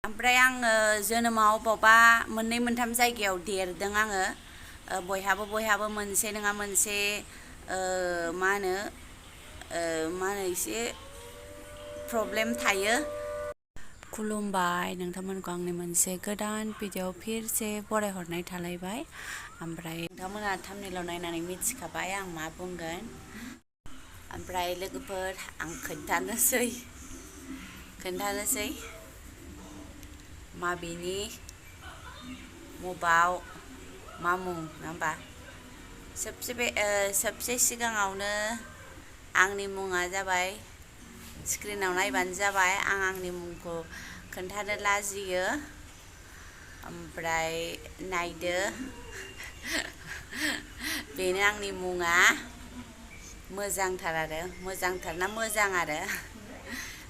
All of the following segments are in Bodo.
ओमफ्राय आङो जोनोमाव बावबा मोननै मोनथाम जायगायाव देरदों आङो बयहाबो मोनसे नङा मोनसे मा होनो एसे प्रब्लेम थायो। खुलुमबाय नोंथांमोनखौ आंनि मोनसे गोदान भिडिअ फिरसे बरायहरनाय थालायबाय। ओमफ्राय नोंथांमोना थाम्बनेइलाव नायनानै मिथिखाबाय आं मा बुंगोन। ओमफ्राय लोगोफोर आं खोन्थानोसै माबेनि मबाव मा मुं नङा होमबा। सबसे सिगाङावनो आंनि मुङा जाबाय, स्क्रिनाव नायबानो जाबाय, आं आंनि मुंखौ खोन्थानो लाजियो। ओमफ्राय नायदो बेनो आंनि मुङा। मोजांथार ना मोजां आरो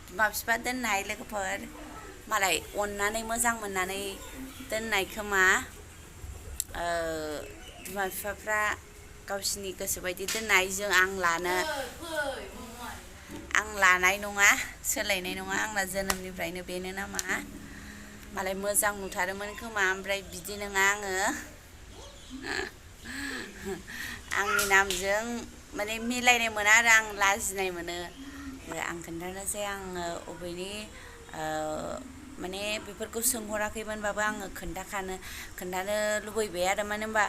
बिमा बिफा दोननाय लोगोफोर, मालाय अननानै मोजां मोननानै दोननाय खोमा। बिमा बिफाफ्रा गावसिनि गोसोबायदि दोननाय। आं लानाय नङा, सोलायनाय नङा, आंना जोनोमनिफ्रायनो बेनो नामा। मालाय मोजां नुथारोमोन खोमा, ओमफ्राय बिदि नङा आङो। आंनि नामजों माने मिलायनाय मोना आरो आं लाजिनाय मोनो। आं खोन्थानोसै आङो अबेनि माने बेफोरखौ सोंहराखैमोनबाबो आङो खोन्थानो लुबैबाय आरो। मानो होनबा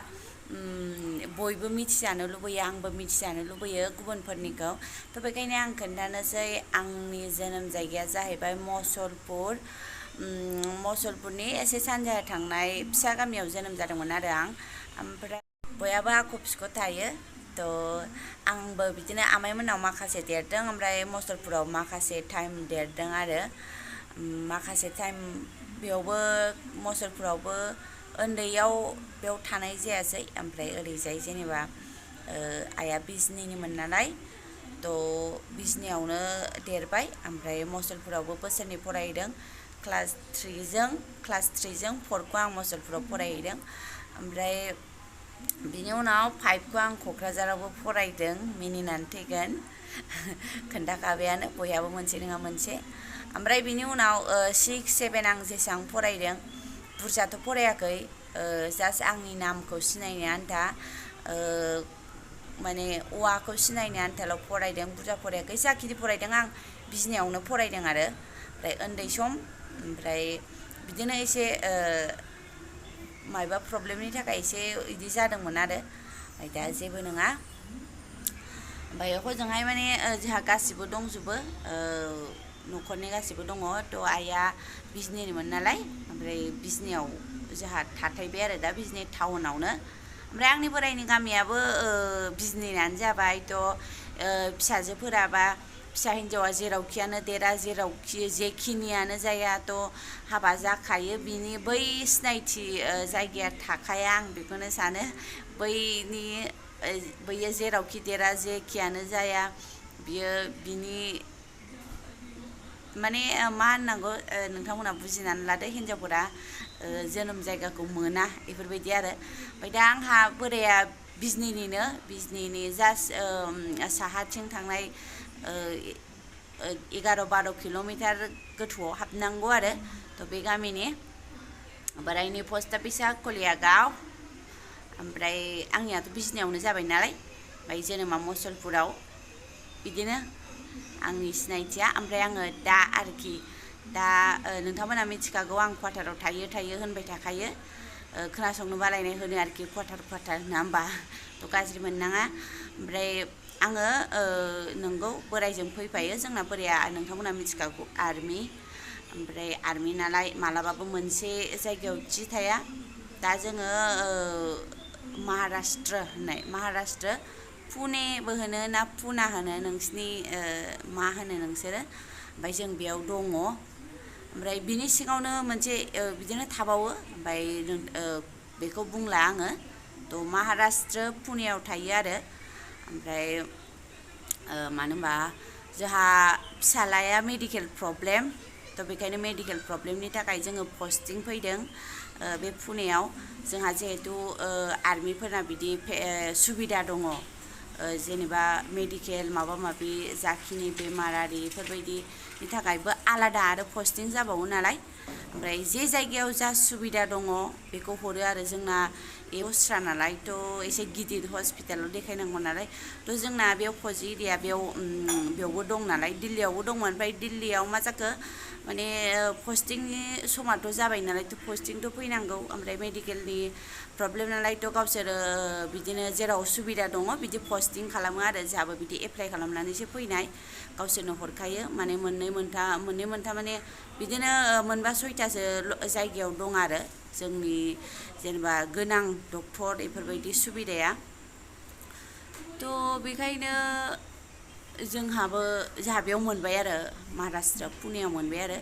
बयबो मिथिजानो लुबैयो, आंबो मिथिजानो लुबैयो गुबुनफोरनिखौ। थ' बेखायनो आं खोन्थानोसै आंनि जोनोम जायगाया जाहैबाय मसलपुरनि एसे सानजाहा थांनाय फिसा गामियाव जोनोम जादोंमोन आरो आं। ओमफ्राय बयहाबो आख' फिख' थायो। थ' आंबो बिदिनो आमाइमोननाव माखासे देरदों, ओमफ्राय मसलपुराव माखासे टाइम देरदों आरो। माखासे टाइम बेयावबो मसलपुरावबो उन्दैयाव बेयाव थानाय जायासै। ओमफ्राय ओरैजाय जेनेबा आइया बिजनिनिमोन नालाय, थ' बिजनियावनो देरबाय। ओमफ्राय मसलपुरावबो बोसोरनै फरायहैदों। क्लास 3जों 4खौ आं मसलपुराव फरायहैदों। ओमफ्राय बिनि उनाव 5खौ आं क'क्राझारावबो फरायदों। मिनिनानै थैगोन, खोन्थाखाबायानो बयहाबो मोनसे नङा मोनसे। ओमफ्राय बिनि उनाव 6, 7 आं जेसेबां फरायदों, बुरजाथ' फरायाखै, जास्ट आंनि नामखौ सिनायनो आन्था, माने औवाखौ सिनायनो आन्थाल' फरायदों, बुरजा फरायाखै। जाखिनि फरायदों आं बिजनियावनो फरायदों आरो। ओमफ्राय उन्दै सम, ओमफ्राय बिदिनो एसे मायबा प्रब्लेमनि थाखाय एसे इदि जादोंमोन आरो। ओमफ्राय दा जेबो नङा। ओमफ्राय हजोंहाय माने जोंहा गासिबो दंजोबो, न'खरनि गासिबो दङ। थ' आइया बिजनिनिमोन नालाय, ओमफ्राय बिजनियाव जोंहा थाथायबाय आरो दा बिजनि टाउनावनो। ओमफ्राय आंनि बोराइनि गामियाबो बिजनियानो जाबाय। थ' फिसाजोफोराबा फिसा हिन्जावा जेरावखियानो देरा, जेखिनियानो जाया, थ' हाबा जाखायो। बिनि बै सिनायथि जायगाया थाखाया, आं बेखौनो सानो। बैयो जेरावखि देरा, जेखियानो जाया, बिनि माने मा होननांगौ, नोंथांमोना बुजिनानै लादो। हिनजावफोरा जोनोम जायगाखौ मोना, बेफोरबायदि आरो। ओमफ्राय दा आंहा बोराया बिजनिनि जास्ट साहाथिं थांनाय 11-12 किल'मिटार गोथौआव हाबनांगौ आरो। थ' बे गामिनि बोराइनि पस्ट अफिसा कलियागाव। ओमफ्राय आंनियाथ' बिजनियावनो जाबाय नालाय, ओमफ्राय जोनोमा मसलपुराव। बिदिनो आंनि सिनायथिया। ओमफ्राय आङो दा नोंथांमोना मिथिखागौ, आं कवाटाराव थायो होनबाय थाखायो। खोनासंनो बालायनाय होनो आरोखि, कवाटार होना होमबा। थ' गाज्रि मोननाङा। ओमफ्राय आङो नंगौ बोराइजों फैफायो। जोंना बोराइया नोंथांमोना मिथिखागौ आर्मि। ओमफ्राय आर्मि नालाय मालाबाबो मोनसे जायगायाव थि थाया। दा जोङो महाराष्ट्र पुनेबो होनो ना पुना होनो, नोंसिनि मा होनो नोंसोरो। ओमफ्राय जों बेयाव दङ। ओमफ्राय बिनि सिङावनो मोनसे बिदिनो थाबावो, ओमफ्राय बेखौ बुंला आङो। थ' महाराष्ट्र पुनेयाव थायो आरो। ओमफ्राय मानो होनबा जोंहा फिसालाया मेडिकेल प्रब्लेम, थ' बेखायनो मेडिकेल प्रब्लेमनि थाखाय जोङो पस्टिं फैदों बे पुनेयाव। जोंहा जिहेथु आर्मिफोरना बिदि सुबिदा दङ, जेनेबा मेडिकेल माबा माबि जाखिनि बेमारारि बेफोरबायदिनि थाखायबो आलादा आरो पस्टिं जाबावो नालाय। ओमफ्राय जे जायगायाव जा सुबिदा दङ बेखौ हरो आरो जोंना दस्रा नालाय थ' एसे गिदिर हस्पिटालाव देखायनांगौ नालाय थ' जोंना बेयाव फौजि एरिया बेयावबो दं नालाय दिल्लीयावबो दंमोन ओमफ्राय दिल्लीयाव मा जाखो माने पस्टिंनि समाथ' जाबाय नालाय थ' पस्टिंथ' फैनांगौ ओमफ्राय मेडिकेलनि प्रब्लेम नालायथ' गावसोरो बिदिनो जेराव सुबिदा दङ बिदि पस्टिं खालामो आरो जोंहाबो बिदि एप्लाइ खालामनानैसो फैनाय गावसोरनो हरखायो माने मोननै मोनथाम माने बिदिनो मोनबा सयथासो जायगायाव दं आरो जोंनि जेनेबा गोनां डक्टर बेफोरबायदि सुबिदाया थ' बेखायनो जोंहा बेयाव मोनबाय आरो महाराष्ट्र पुनेयाव मोनबाय आरो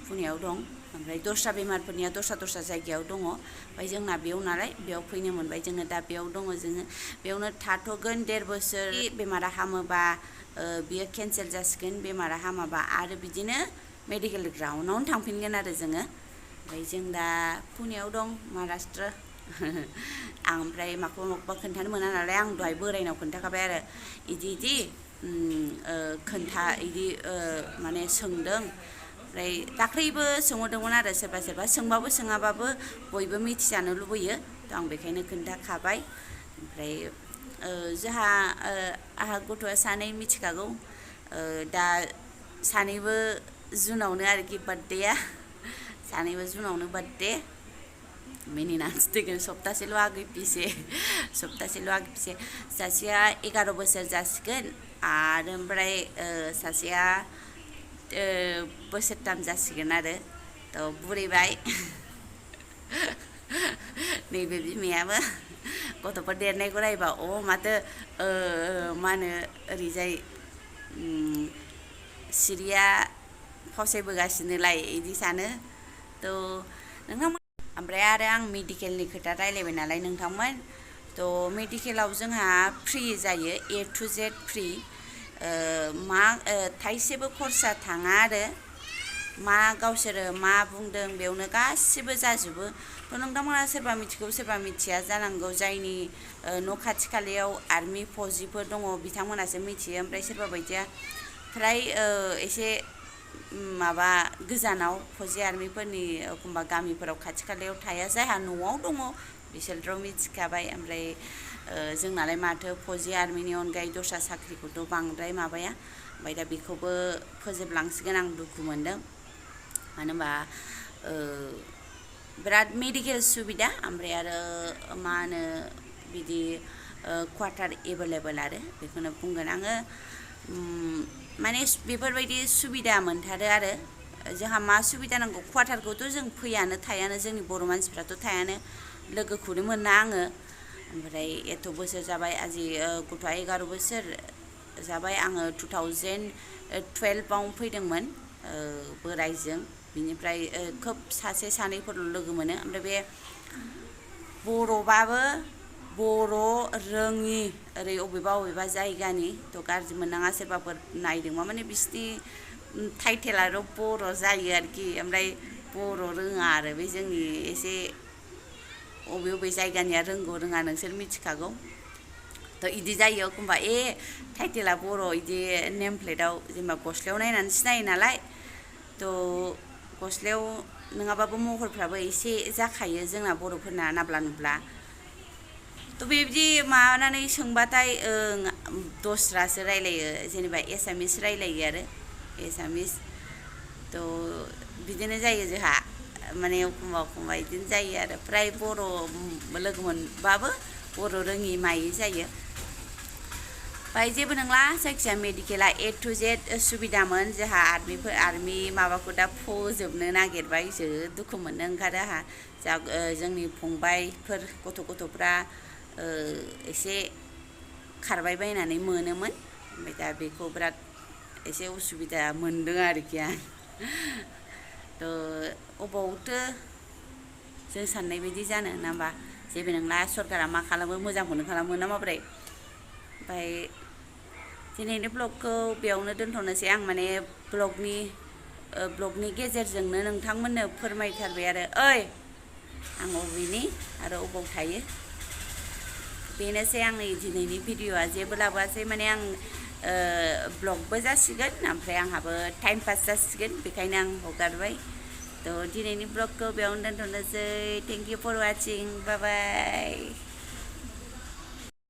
पुनेयाव दं ओमफ्राय दस्रा बेमारफोरनिया दस्रा जायगायाव दङ ओमफ्राय जोंना बेयाव नालाय बेयाव फैनो मोनबाय जोङो दा बेयाव दङ जोङो बेयावनो थाथ'गोन 1.5 बोसोर बेमारा हामोबा बियो केन्सेल जासिगोन बेमारा हामाबा आरो बिदिनो मेडिकेल ग्राउन्डआवनो थांफिनगोन आरो जोङो ओमफ्राय जों दा पुनेयाव दं महाराष्ट्र आं ओमफ्राय माखौबा खोन्थानो मोना नालाय आं दहाय बोरायनाव खोन्थाखाबाय आरो इदि इदि माने सोंदों ओमफ्राय दाख्लैबो सोंहरदोंमोन आरो सोरबा सोंबाबो सोङाबाबो बयबो मिथिजानो लुबैयो थ' आं बेखायनो खोन्थाखाबाय ओमफ्राय आहा गथ'आ सानै मिथिखागौ दा सानैबो जुनावनो आरोखि बार्थडेया सानैबो जुनावनो बार्थडे मिनिनांसिगोन सप्तासेल' आगै पिसे सासेया 11 बोसोर जासिगोन आरो ओमफ्राय सासेया बोसोरथाम जासिगोन आरो थ' बुरैबाय नैबे बिमायाबो गथ'फोर देरनायखौ नायबा माथो मा होनो ओरैजाय सिरिया फावसायबोगासिनोलाय बिदि सानो थ' नोंथांमोन ओमफ्राय आरो आं मेडिकेलनि खोथा रायलायबाय नालाय नोंथांमोन थ' मेडिकेलाव जोंहा फ्रि जायो A to Z फ्रि थाइसेबो खरसा थाङा आरो गावसोरो मा बुंदों बेयावनो गासिबो जाजोबो थ' नोंथांमोना सोरबा मिथिगौ सोरबा मिथिया जानांगौ जायनि न' खाथि खालायाव आर्मि फौजिफोर दङ बिथांमोनासो मिथियो ओमफ्राय सोरबा बायदिया फ्राय एसे माबा गोजानाव फौजि आर्मिफोरनि एखमबा गामिफोराव खाथि खालायाव थाया जायहा न'आव दङ बिसोरथ' मिथिखाबाय ओमफ्राय जोंनालाय माथो फौजि आर्मिनि अनगायै दस्रा साख्रिखौथ' बांद्राय माबाया ओमफ्राय दा बेखौबो फोजोबलांसिगोन आं दुखु मोनदों मानो होनबा बिराद मेडिकेल सुबिदा ओमफ्राय आरो मा होनो बिदि क्वार्टार एभेलेबल आरो बेखौनो बुंगोन आङो माने बेफोरबायदि सुबिदा मोनथारो आरो जोंहा मा सुबिदा नांगौ क्वार्टारखौथ' जों फैयानो थायानो जोंनि बर' मानसिफ्राथ' थायानो लोगोखौनो मोना आङो ओमफ्राय एथ' बोसोर जाबाय आजि गथ'आ 11 बोसोर जाबाय आङो 2012आव फैदोंमोन बोरायजों बिनिफ्राय खोब सासे सानैफोरल' लोगो मोनो ओमफ्राय बे बर'बाबो बर' रोङि ओरै अबेबा जायगानि थ' गाज्रि मोननाङा सोरबाफोर नायदोंबा माने बिसिनि टाइटेलाल' बर' जायो आरोखि ओमफ्राय बर' रोङा आरो बे जोंनि एसे अबे जायगानिया रोंगौ रोङा नोंसोर मिथिखागौ थ' इदि जायो एखमबा टाइटेला बर' इदि नेम प्लेटआव जेनेबा गस्लायाव नायनानै सिनायो नालाय थ' गस्लायाव नङाबाबो महरफ्राबो एसे जाखायो जोंना बर'फोरना नाब्ला नुब्ला थ' बेबायदि माबानानै सोंबाथाय दस्रासो रायलायो जेनेबा एसामिस रायलायो आरो एसामिस थ' बिदिनो जायो जोंहा माने एखमबा बिदिनो जायो आरो फ्राय बर' लोगो मोनबाबो बर' रोङि मायै जायो ओमफ्राय जेबो नंला जायखिजाया मेडिकेला A to Z सुबिदामोन जोंहा आर्मि माबाखौ दा फोजोबनो नागिरबायसो दुखु मोननो ओंखारो आंहा जोंनि फंबायफोर गथ'फ्रा एसे खारबाय बायनानै मोनोमोन ओमफ्राय दा बेखौ बिराद एसे उसुबिदा मोनदों आरोखि आं थ' अबावथो जों साननाय बायदि जानो ना होमबा जेबो नंला सरकारा मा खालामो मोजांखौनो खालामो ना माब्रै ओमफ्राय दिनैनि ब्लगखौ बेयावनो दोनथ'नोसै आं माने ब्लगनि गेजेरजोंनो नोंथांमोननो फोरमायथारबाय आरो आं अबेनि आरो अबाव थायो बेनोसै आंनि दिनैनि भिडिअ'आ जेबो लाबोआसै माने आं ब्लगबो जासिगोन ओमफ्राय आंहाबो टाइम पास जासिगोन बेखायनो आं हगारबाय थ' दिनैनि ब्लगखौ बेयावनो दोनथ'नोसै thank you for watching bye bye